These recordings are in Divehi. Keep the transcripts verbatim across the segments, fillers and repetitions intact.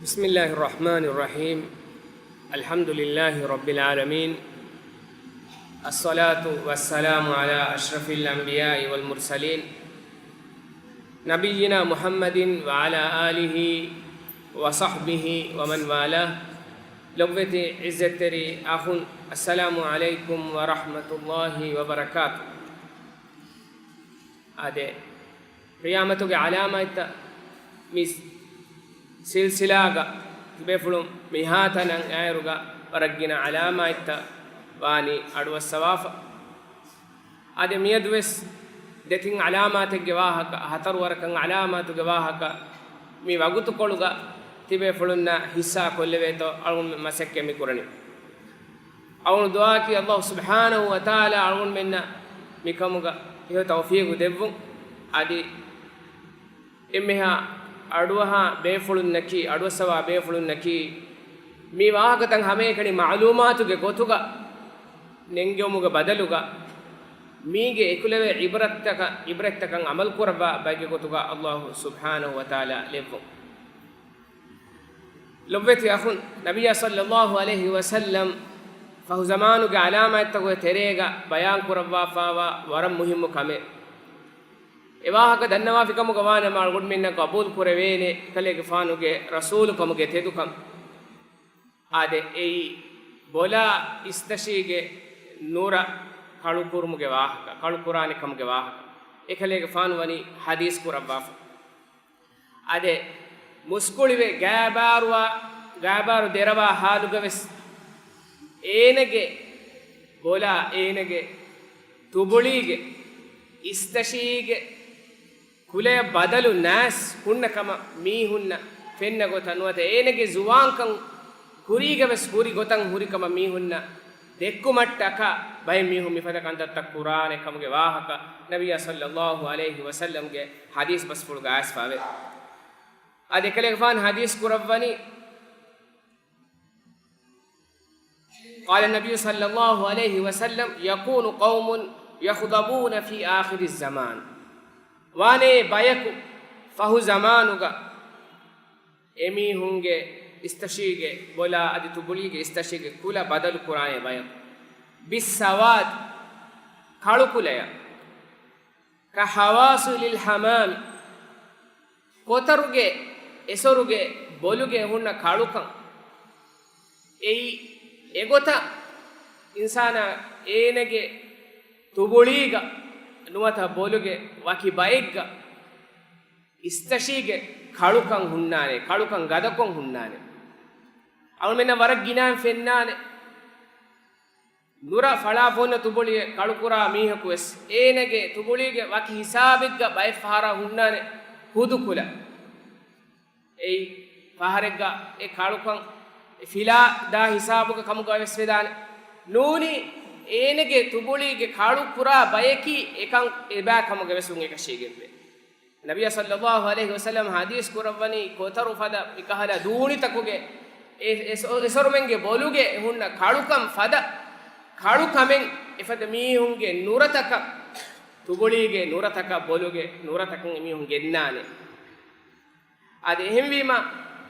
بسم الله الرحمن الرحيم. الحمد لله رب العالمين. الصلاة والسلام على أشرف الأنبياء والمرسلين، نبينا محمد وعلى آله وصحبه ومن والاه. ލޮބުވެތި ޢިއްޒަތްތެރި އަޚުން، السلام عليكم ورحمة الله وبركاته. އާދެ، ޤިޔާމަތުގެ ޢަލާމާތްތައް މި ސިލްސިލާގަ ތިބޭފުޅުން މިހާތަނަށް އައިރުގަ ވަރަށް ގިނަ ޢަލާމާތްތައް ވާނީ އަޑުއައްސަވާފަ. އާދެ، މިއަދުވެސް ދެތިން ޢަލާމާތެއްގެ ވާހަކަ، ހަތަރު ވަރަކަށް ޢަލާމާތުގެ ވާހަކަ މި ވަގުތުކޮޅުގަ ތިބޭފުޅުންނަށް ޙިއްޞާ ކޮށްލެވޭތޯ އަޅުގަނޑު މަސައްކަތް މި ކުރަނީ. އަޅުގަނޑު ދުޢާއަކީ ﷲ ސުބްޙާނަހޫ ވަތަޢާލާ އަޅުގަނޑުމެންނަށް މިކަމުގަ އެހެން ތައުފީޤު ދެއްވުން. އަދި އެންމެހާ އަޑުއަހާ ބޭފުޅުންނަކީ، އަޑުއައްސަވާ ބޭފުޅުންނަކީ، މި ވާހަކަތައް ހަމައެކަނި މަޢުލޫމާތުގެ ގޮތުގަ ނެންގެވުމުގެ ބަދަލުގަ، މީގެ އެކުލެވޭ ޢިބްރަތްތަކަށް، ޢިބްރަތްތަކަށް ޢަމަލު ކުރައްވާ ބައެއްގެ ގޮތުގަ ﷲ ސުބްޙާނަހޫ ވަތަޢާލާ ލެއްވުން. ލޮބުވެތި އަޚުން، ނަބިއްޔާ ޞައްލައްލާހު ޢަލައިހި ވަސައްލަމް ފަހު ޒަމާނުގެ ޢަލާމާތްތަކުގެ ތެރޭގަ ބަޔާން ކުރައްވާފާވާ ވަރަށް މުހިއްމު ކަމެއް. އެ ވާހަކަ ދަންނަވާފިކަމުގަ ވާނަމަ، އަޅުގަނޑުމެންނަށް ޤަބޫލު ކުރެވޭނެ އެކަލޭގެފާނުގެ ރަސޫލުކަމުގެ ތެދުކަން. އާދެ، އެއީ ބޮލާ އިސްތަށީގެ ނުރަ ކަޅުކުރުމުގެ ވާހަކަ، ކަޅުކުރާނެ ކަމުގެ ވާހަކަ. އެކަލޭގެފާނު ވަނީ ޙަދީޘް ކުރައްވާފަ. އާދެ، މުސްކުޅިވެ ގާބާރުވާ، ގާބާރު ދެރަވާ ޙާލުގަވެސް އޭނަގެ ބޮލާ، އޭނަގެ ތުބުޅީގެ އިސްތަށީގެ ކުލަޔަށް ބަދަލު ނާސް ހުންނަ ކަމަށް މީހުންނަށް ފެންނަ ގޮތަށް ނުވަތަ އޭނަގެ ޒުވާންކަން ކުރީގަވެސް ހުރި ގޮތަށް ހުރި ކަމަށް މީހުންނަށް ދެއްކުމަށްޓަކާ ބައެއް މީހުން މިފަދަ ކަންތައްތައް ކުރާނެ ކަމުގެ ވާހަކަ ނަބިއްޔާ ޞައްލައްލާހު ޢަލައިހި ވަސައްލަމްގެ ޙަދީޘް ބަސްފުޅުގަ އައިސްފާވޭ. އަދި އެކަލޭގެފާނު ޙަދީޘް ކުރައްވަނީ، قال النبي صلى الله عليه وسلم، يكون قوم يغضبون في آخر الزمان. ވާނެ ބަޔަކު ފަހު ޒަމާނުގަ އެމީހުންގެ އިސްތަށީގެ ބޮލާ އަދި ތުބުޅީގެ އިސްތަށީގެ ކުލަ ބަދަލު ކުރާނެ ބަޔަކު. بالسواد، ކަޅު ކުލަޔަށް. كحواصل الحمام، ކޮތަރުގެ އެސޮރުގެ ބޮލުގެ ހުންނަ ކަޅުކަން. އެއީ އެގޮތަށް އިންސާނާ އޭނަގެ ތުބުޅީގަ ނުވަތަ ބޮލުގެ ވަކި ބައެއްގަ އިސްތަށީގެ ކަޅުކަން ހުންނާނެ، ކަޅުކަން ގަދަކޮށް ހުންނާނެ. އަޅުމެންނަށް ވަރަށް ގިނައިން ފެންނާނެ. ނުރަ ފަޅާފަ އޮންނަ ތުބުޅިއެއް ކަޅުކުރާ މީހަކުވެސް އޭނަގެ ތުބުޅީގެ ވަކި ހިސާބެއްގަ ބައެއް ފަހަރާ ހުންނާނެ ހުދު ކުލަ. އެއީ ފަހަރެއްގަ އެ ކަޅުކަން އެ ފިލާ ދާ ހިސާބުގަ ކަމުގަ ވެސް ވެދާނެ. ނޫނީ އޭނަގެ ތުބުޅީގެ ކަޅު ކުރާ ބަޔަކީ އެކަން އެބާ ކަމުގަ ވެސް އެކަށީގެންވޭ. ނަބިއްޔާ ޞައްލައްލާހު ޢަލައިހި ވަސައްލަމް ޙަދީޘް ކުރައްވަނީ ކޮތަރު ފަދަ މިކަހަލަ ދޫނިތަކުގެ އެ، އެ، އެސޮރުމެންގެ ބޮލުގެ ހުންނަ ކަޅުކަން ފަދަ ކަޅުކަމެއް އެފަދަ މީހުންގެ ނުރަތަކަށް، ތުބުޅީގެ ނުރަތަކަށް، ބޮލުގެ ނުރަތަކުން އެމީހުން ގެންނާނެ. އަދި އެހެންވީމަ،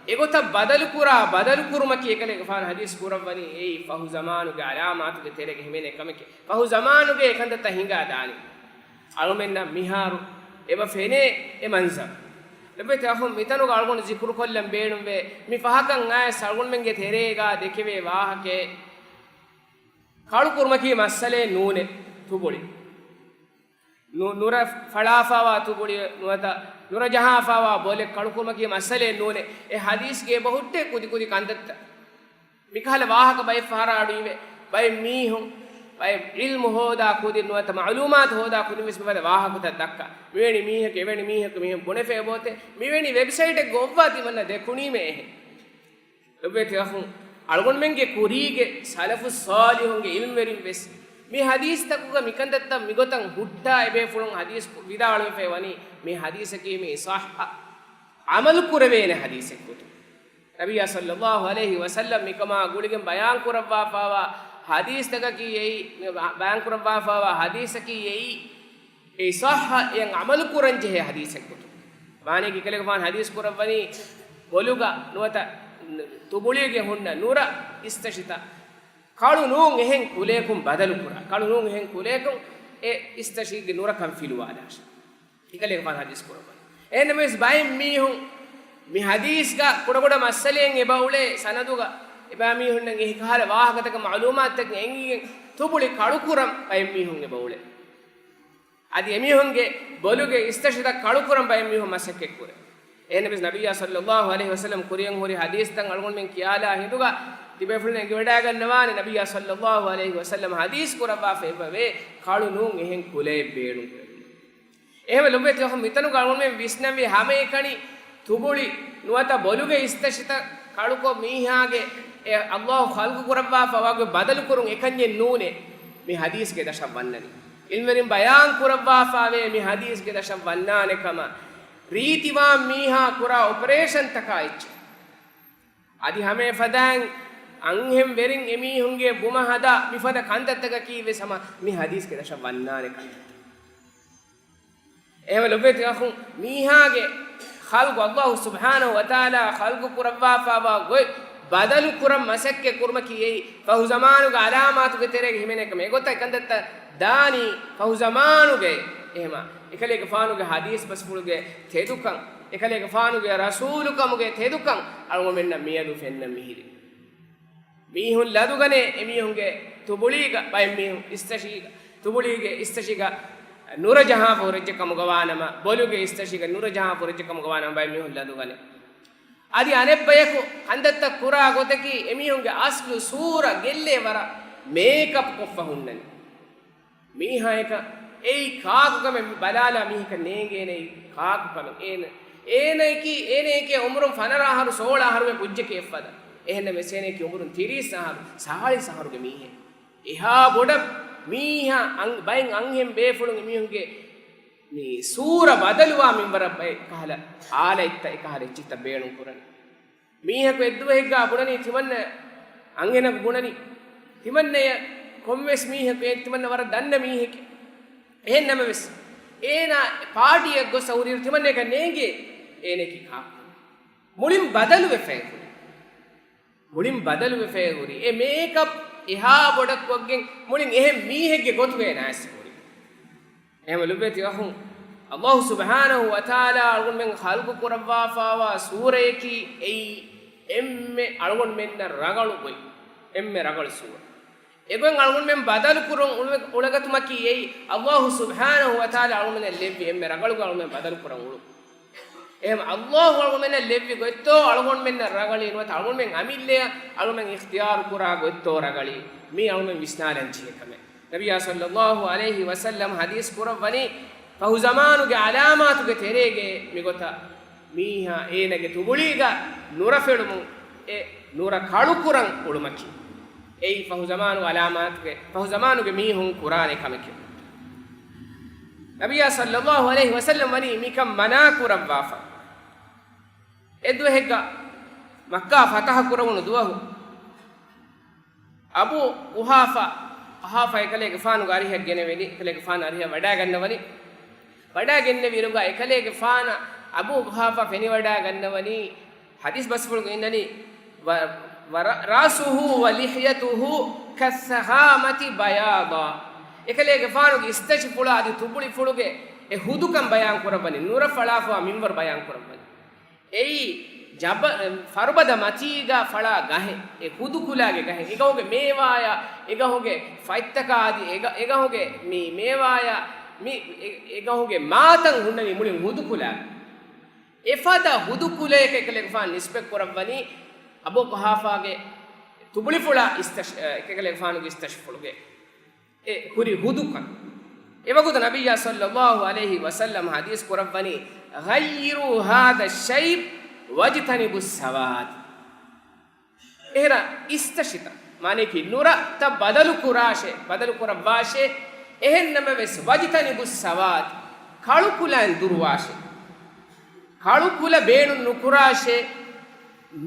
އެގޮތަށް ބަދަލުކުރާ، ބަދަލުކުރުމަކީ އެކަލޭގެފާނު ޙަދީޘް ކުރައްވަނީ އެއީ ފަހު ޒަމާނުގެ ޢަލާމާތުގެ ތެރޭގަ ހިމެނޭ ކަމެކޭ. ފަހު ޒަމާނުގެ އެކަންތައްތައް ހިނގާ ދާނީ. އަޅުމެންނަށް މިހާރު އެބަ ފެނޭ އެ މަންޒަރު. ލޮބުވެތި އަޚުން، މިތަނުގަ އަޅުގަނޑު ޒިކުރުކޮށްލަން ބޭނުންވޭ، މި ފަހަކަށް އައިސް އަޅުގަނޑުމެންގެ ތެރޭގަ ދެކެވޭ ވާހަކައެއް. ކަޅުކުރުމަކީ މައްސަލައެއް ނޫނޭ ތުބުޅި. ނު-، ނުރަ ފަޅާފާވާ ތުބުޅި ނުވަތަ ނުރަ ޖަހާފާވާ ބޮލެއް ކަޅުކުރުމަކީ މައްސަލައެއް ނޫނޭ. އެ ޙަދީޘްގެ އެބަހުއްޓޭ ކުދިކުދި ކަންތައްތައް. މިކަހަލަ ވާހަކަ ބައެއް ފަހަރާ އަޑުއިވޭ. ބައެއް މީހުން، ބައެއް ޢިލްމު ހޯދާ ކުދިން ނުވަތަ މަޢުލޫމާތު ހޯދާ ކުދިން ވެސް މިފަދަ ވާހަކަތައް ދައްކާ. މިވެނި މީހަކު، އެވެނި މީހަކު މިހެން ބުނެފައި އޮތޭ. މިވެނި ވެބްސައިޓެއްގަ އޮއްވާ ތިމަންނަ ދެކުނީމޭ އެހެން. ލޮބުވެތި އަޚުން، އަޅުގަނޑުމެންގެ ކުރީގެ ސަލަފުއް ޞާލިޙުންގެ ޢިލްމުވެރިން ވެސް މި ޙަދީޘްތަކުގަ މިކަންތައްތައް މިގޮތަށް ހުއްޓާ އެބޭފުޅުން ޙަދީޘް ވިދާޅުވެފައި ވަނީ މި ޙަދީޘަކީ މި ޞައްޙަ ޢަމަލު ކުރެވޭނެ ޙަދީޘެއް ގޮތުން. ނަބިއްޔާ ޞައްލައްލާހު ޢަލައިހި ވަސައްލަމް މިކަމާ ގުޅިގެން ބަޔާން ކުރައްވާފާވާ ޙަދީޘްތަކަކީ އެއީ، ބަޔާން ކުރައްވާފާވާ ޙަދީޘަކީ އެއީ، އެއީ ޞައްޙަ އެއަށް ޢަމަލު ކުރަން ޖެހޭ ޙަދީޘެއް ގޮތުން. ވާނީ އެކަލޭގެފާނު ޙަދީޘް ކުރައްވަނީ، ބޮލުގަ ނުވަތަ ތުބުޅީގެ ހުންނަ ނުރަ އިސްތަށިތައް ކަޅު ނޫން އެހެން ކުލަޔަކުން ބަދަލުކުރާ، ކަޅު ނޫން އެހެން ކުލަޔަކުން އެ އިސްތަށީގެ ނުރަކަން ފިލުވާލާށޭ. އެކަލޭގެފާނު ޙަދީޘް ކުރައްވަނީ. އެހެންނަމަވެސް ބައެއް މީހުން މި ޙަދީޘްގަ ކުޑަކުޑަ މައްސަލައެއް އެބައުޅޭ ސަނަދުގަ، އެބައިމީހުންނަށް އެހިކަހަލަ ވާހަކަތަކެއް މަޢުލޫމާތުތަކެއް އެނގިގެން ތުބުޅި ކަޅުކުރަން ބައެއް މީހުން އެބައުޅޭ. އަދި އެމީހުންގެ ބޮލުގެ އިސްތަށިތައް ކަޅުކުރަން ބައެއް މީހުން މަސައްކަތްކުރޭ. އެހެންނަމަވެސް ނަބިއްޔާ ޞައްލައްލާހު ޢަލައިހި ވަސައްލަމަ ކުރިއަށް ހުރި ޙަދީޘްތައް އަޅުގަނޑުމެން ކިޔާލާ ހިނދުގަ ތިބޭފުޅުން އެނގިވަޑައިގަންނަވާނެ، ނަބިއްޔާ ޞައްލައްލާހު ޢަލައިހި ވަސައްލަމަ ޙަދީޘް ކުރައްވާފަ އެބަވޭ، ކަޅު ނޫން އެހެން ކުލައެއް ބޭނުންކުރެވުން. އެހެންވެ ލޮބުވެތި އަޚުން، މިތަނުގަ އަޅުގަނޑުމެން ވިސްނަންވީ ހަމައެކަނި ތުބުޅި ނުވަތަ ބޮލުގެ އިސްތަށިތައް ކަޅުކޮށް މީހާގެ އެ ﷲ ޚަލްޤު ކުރައްވާފަ ވާގޮތް ބަދަލުކުރުން އެކަންޏެއް ނޫނޭ މި ޙަދީޘްގެ ދަށަށް ވަންނަނީ. ޢިލްމުވެރިން ބަޔާން ކުރައްވާފަވޭ މި ޙަދީޘްގެ ދަށަށް ވަންނާނެ ކަމަށް ރީތިވާން މީހާ ކުރާ އޮޕަރޭޝަންތަކާ އެއްޗެއް. އަދި ހަމައެފަދައިން އަންހެން ވެރިން އެމީހުންގެ ބުމަ ހަދާ މިފަދަ ކަންތައްތަކަކީ ވެސް ހަމަ މި ޙަދީޘްގެ ދަށަށް ވަންނާނެ ކަންތައްތައް. އެހެންވެ ލޮބުވެތި އަޚުން، މީހާގެ ޚަލްޤު، ﷲ ސުބްޙާނަހު ވަތަޢާލާ ޚަލްޤު ކުރައްވާފަވާ ގޮތް ބަދަލު ކުރަން މަސައްކަތް ކުރުމަކީ އެއީ ފަހު ޒަމާނުގެ ޢަލާމާތުގެ ތެރޭގަ ހިމެނޭ ކަމެއް. އެގޮތަށް ކަންތައްތައް ދާނީ ފަހު ޒަމާނުގައި. އެހެމަ އެކަލޭގެފާނުގެ ޙަދީޘް ބަސްފުޅުގެ ތެދުކަން، އެކަލޭގެފާނުގެ ރަސޫލުކަމުގެ ތެދުކަން އަޅުގަނޑުމެންނަށް މިއަދު ފެންނަން މިހިރީ. މީހުން ލަދުގަނޭ އެމީހުންގެ ތުބުޅީގަ، ބައެއް މީހުން އިސްތަށީގަ، ތުބުޅީގެ އިސްތަށީގަ ނުރަ ޖަހާފަ ހުރެއްޖެ ކަމުގަ ވާނަމަ، ބޮލުގެ އިސްތަށީގަ ނުރަ ޖަހާފަ ހުރެއްޖެ ކަމުގަ ވާނަމަ، ބައެއް މީހުން ލަދުގަނޭ. އަދި އަނެއްބަޔަކު ކަންތައްތައް ކުރާ ގޮތަކީ އެމީހުންގެ އަސްލު ސޫރަ ގެއްލޭ ވަރަށް މޭކަޕް ކޮށްފަ ހުންނަނީ. މީހާޔަކަށް އެއީ ކާކު ކަމެއް ބަލާލާ މީހަކަށް ނޭނގޭނެ އެއީ ކާކު ކަމެއް. އޭނަ، އޭނައަކީ، އޭނައަކީ އުމުރުން ފަނަރަ އަހަރު، ސޯޅަ އަހަރުގެ ކުއްޖެކޭ އެއްފަދަ. އެހެންނަމަވެސް އޭނައަކީ އުމުރުން ތިރީސް އަހަރު، ސާޅީސް އަހަރުގެ މީހެއް. އެހާ ބޮޑަށް މީހާ އަން-، ބައެއް އަންހެން ބޭފުޅުން އެމީހުންގެ މި ސޫރަ ބަދަލުވާ މިންވަރަށް ބައެއް ކަހަލަ އާލަތްތައް، އެކަހަލަ އެއްޗިތައް ބޭނުން ކުރަނީ. މީހަކު އެއްދުވަހެއްގާ ބުނަނީ ތިމަންނަ، އަންހެނަކު ބުނަނީ ތިމަންނަޔަށް ކޮންމެސް މީހަކު އެ ތިމަންނަ ވަރަށް ދަންނަ މީހެކޭ. އެހެން ނަމަވެސް، އޭނާ ޕާޓީއެއް ގޮސް ހުރިއިރު ތިމަންނަޔަކަށް ނޭނގޭ އޭނައަކީ ކާކު. މުޅިން ބަދަލުވެފައި ހުރި. މުޅިން ބަދަލުވެފައި ހުރި. އެ މޭކަޕް އެހާ ބޮޑަށް ކޮށްގެން މުޅިން އެހެން މީހެއްގެ ގޮތުގައި ނާސް ހުރި. އެހެން ލޮބުވެތި އަޚުން، ﷲ ސުބްޙާނަހު ވަތަޢާލާ އަޅުގަނޑުމެން ޚަލްޤު ކުރައްވާފައިވާ ސޫރަޔަކީ އެއީ އެންމެ އަޅުގަނޑުމެންނަށް ރަނގަޅު ގޮތް، އެންމެ ރަނގަޅު ސޫރަ. އެގޮތް އަޅުގަނޑުމެން ބަދަލު ކުރަން އުޅެ-، އުޅެގަތުމަކީ އެއީ ﷲ ސުބްޙާނަހު ވަތަޢާލާ އަޅުގަނޑުމެންނަށް ލެއްވި އެންމެ ރަނގަޅު ގޮތް އަޅުގަނޑުމެން ބަދަލު ކުރަން އުޅުން. އެހެން ﷲ އަޅުގަނޑުމެންނަށް ލެއްވި ގޮތްތޯ އަޅުގަނޑުމެންނަށް ރަނގަޅީ ނުވަތަ އަޅުގަނޑުމެން އަމިއްލަޔަށް އަޅުގަނޑުމެން އިޚްތިޔާރު ކުރާ ގޮތްތޯ ރަނގަޅީ؟ މީ އަޅުގަނޑުމެން ވިސްނާލަން ޖެހޭ ކަމެއް. ނަބިއްޔާ ޞައްލައްލާހު ޢަލައިހި ވަސައްލަމަ ޙަދީޘް ކުރައްވަނީ، ފަހު ޒަމާނުގެ ޢަލާމާތުގެ ތެރޭގައި މިގޮތަށް މީހާ އޭނަގެ ތުބުޅީގަ ނުރަ ފެޅުމުން އެ ނުރަ ކަޅުކުރަން އުޅުމަކީ، އެއީ ފަހު ޒަމާނު ޢަލާމާތުގެ، ފަހު ޒަމާނުގެ މީހުން ކުރާނެ ކަމެކެވެ. ނަބިއްޔާ ޞައްލައްލާހު ޢަލައިހި ވަސައްލަމަ ވަނީ މިކަން މަނާ ކުރައްވާފަ. އެދުވަހެއްގަ މައްކާ ފަތަޙަ ކުރެވުނު ދުވަހު، އަބޫ ޤުޙާފާ، ޤުޙާފާ އެކަލޭގެފާނުގެ އަރިހަށް ގެނެވެނީ، އެކަލޭގެފާނު އަރިހަށް ވަޑައިގަންނަވަނީ. ވަޑައިގެންނެވިއިރުގަ އެކަލޭގެފާނަށް އަބޫ ޤުޙާފާ ފެނިވަޑައިގަންނަވަނީ، ޙަދީޘް ބަސްފުޅުގަ އިންނަނީ، ވަ-، ވަ-، ރަ-، رَأْسُهُ وَلِحْيَتُهُ كَالسَّهَامَةِ بَيَاضًا. އެކަލޭގެފާނުގެ އިސްތަށިފުޅާ އަދި ތުބުޅިފުޅުގެ އެ ހުދުކަން ބަޔާން ކުރައްވަނީ، ނުރަ ފަޅާފަވާ މިންވަރު ބަޔާން ކުރައްވަނީ. އެއީ ޖަބަ-، ފަރުބަދަ މަތީގަ ފަޅާ ގަހެއް، އެ ހުދުކުލާގެ ގަހެއް، އެގަހުގެ މޭވާޔާ، އެގަހުގެ ފަތްތަކާ އަދި އެގަ-، އެގަހުގެ މި މޭވާޔާ، މި އެ-، އެގަހުގެ މާތަން ހުންނަނީ މުޅިން ހުދުކުލާ. އެފަދަ ހުދުކުލައެއް އެކަލޭގެފާނު ނިސްބަތް ކުރައްވަނީ އަބޫ ޤުޙާފާގެ ތުބުޅިފުޅާ އިސްތަށި-، އެ، އެކަލޭގެފާނުގެ އިސްތަށިފުޅުގެ އެ ހުރި ހުދުކަން. އެވަގުތު ނަބިއްޔާ ޞައްލައްލާހު ޢަލައިހި ވަސައްލަމަ ޙަދީޘް ކުރައްވަނީ، "غَيِّرُوا هَذَا الشَّيْبَ وَاجْتَنِبُوا السَّوَادَ." އެހެރަ އިސްތަށިތައް، މާނައަކީ ނުރަތައް ބަދަލު ކުރާށޭ، ބަދަލު ކުރައްވާށޭ. އެހެން ނަމަވެސް، "وَاجْتَنِبُوا السَّوَادَ." ކަޅު ކުލައިން ދުރުވާށޭ. ކަޅު ކުލަ ބޭނުން ނުކުރާށޭ.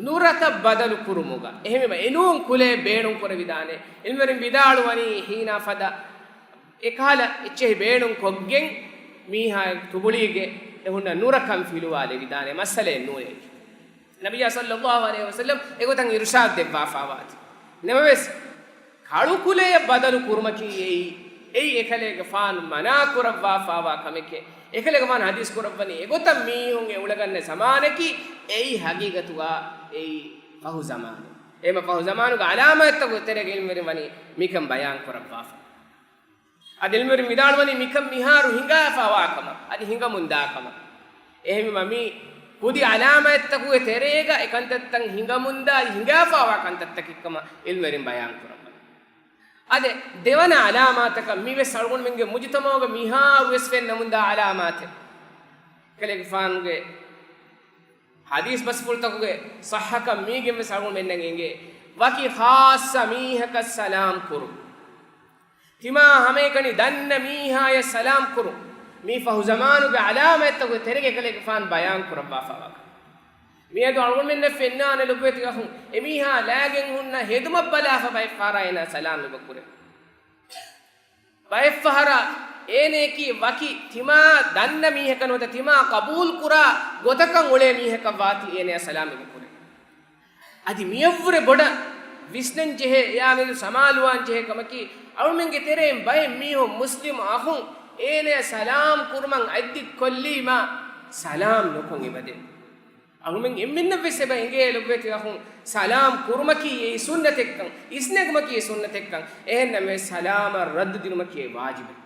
ނުރަތައް ބަދަލު ކުރުމުގަ. އެހެންވީމަ އެނޫން ކުލައެއް ބޭނުން ކުރެވިދާނެ. ޢިލްމުވެރިން ވިދާޅުވަނީ ހީނާ ފަދަ އެކަހަލަ އެއްޗެހި ބޭނުން ކޮށްގެން މީހާ ތުބުޅީގެ އެ ހުންނަ ނުރަކަން ފިލުވާލެވިދާނެ. މައްސަލައެއް ނޫނޭ. ނަބިއްޔާ ޞައްލައްލާހު ޢަލައިހި ވަސައްލަމް އެގޮތަށް އިރުޝާދު ދެއްވާފާވާތީ. ނަމަވެސް، ކަޅުކުލަޔަށް ބަދަލު ކުރުމަކީ އެއީ، އެއީ އެކަލޭގެފާނު މަނާ ކުރައްވާފާވާ ކަމެކޭ. އެކަލޭގެފާނު ޙަދީޘް ކުރައްވަނީ އެގޮތަށް މީހުން އެ އުޅެގަންނަ ޒަމާނަކީ، އެއީ ޙަޤީޤަތުގަ އެއީ ފަހު ޒަމާނެއް. އެހެންމަ ފަހު ޒަމާނުގެ ޢަލާމާތްތަކުގެ ތެރޭގަ ޢިލްމުވެރިން ވަނީ މިކަން ބަޔާން ކުރައްވާފަ. އަދި ޢިލްމުވެރިން ވިދާޅުވަނީ މިކަން މިހާރު ހިނގާފާވާ ކަމަށް، އަދި ހިނގަމުންދާ ކަމަށް. އެހެންވީމަ މި ކުދި ޢަލާމާތްތަކުގެ ތެރޭގަ އެ ކަންތައްތައް ހިނގަމުންދާ އަދި ހިނގާފާވާ ކަންތައްތަކެއްކަމަށް ޢިލްމުވެރިން ބަޔާން ކުރައްވަނީ. އަދި ދެވަނަ ޢަލާމާތަކަށް މިވެސް އަޅުގަނޑުމެންގެ މުޖުތަމަޢުގަ މިހާރު ވެސް ފެންނަމުންދާ ޢަލާމާތެއް. ކަލޭގެފާނުގެ ޙަދީޘް ބަސްފުޅުތަކުގެ ޞައްޙަކަން މީގެން ވެސް އަޅުގަނޑުމެންނަށް އެނގޭ، ވަކި ޚާއްޞަ މީހަކަށް ސަލާމް ކުރުން. ތިމާ ހަމައެކަނި ދަންނަ މީހާޔަށް ސަލާމް ކުރުން. މީ ފަހު ޒަމާނުގެ ޢަލާމާތްތަކުގެ ތެރޭގަ ކަލޭގެފާނު ބަޔާން ކުރައްވާފާވާ ކަމެއް. މިއަދު އަޅުގަނޑުމެންނަށް ފެންނާނެ ލޮބުވެތި އަޚުން، އެމީހާ ލާގެން ހުންނަ ހެދުމަށް ބަލާފަ ބައެއް ފަހަރާ އޭނާ ސަލާމް އެބަ ކުރޭ. ބައެއްފަހަރާ އޭނަޔަކީ ވަކި ތިމާ ދަންނަ މީހަކަށް ނުވަތަ ތިމާ ޤަބޫލުކުރާ ގޮތަކަށް އުޅޭ މީހަކަށް ވާތީ އޭނަޔާ ސަލާމް އެބަ ކުރޭ. އަދި މިއަށްވުރެ ބޮޑަށް ވިސްނަން ޖެހޭ، އެއާ މެދު ސަމާލުވާން ޖެހޭ ކަމަކީ، އަޅުމެންގެ ތެރެއިން ބައެއް މީހުން މުސްލިމް އަޚުން އޭނަޔަށް ސަލާމް ކުރުމަށް އަތްދިއްކޮށްލީމާ، ސަލާމް ނުކޮށް އެބަދޭ. އަޅުމެން އެންމެންނަށް ވެސް އެބަ އެނގޭ ލޮބުވެތި އަޚުން، ސަލާމް ކުރުމަކީ އެއީ ސުންނަތެއްކަން، އިސްނެގުމަކީ ސުންނަތެއްކަން، އެހެންނަމަވެސް ސަލާމަށް ރައްދު ދިނުމަކީ ވާޖިބެއް.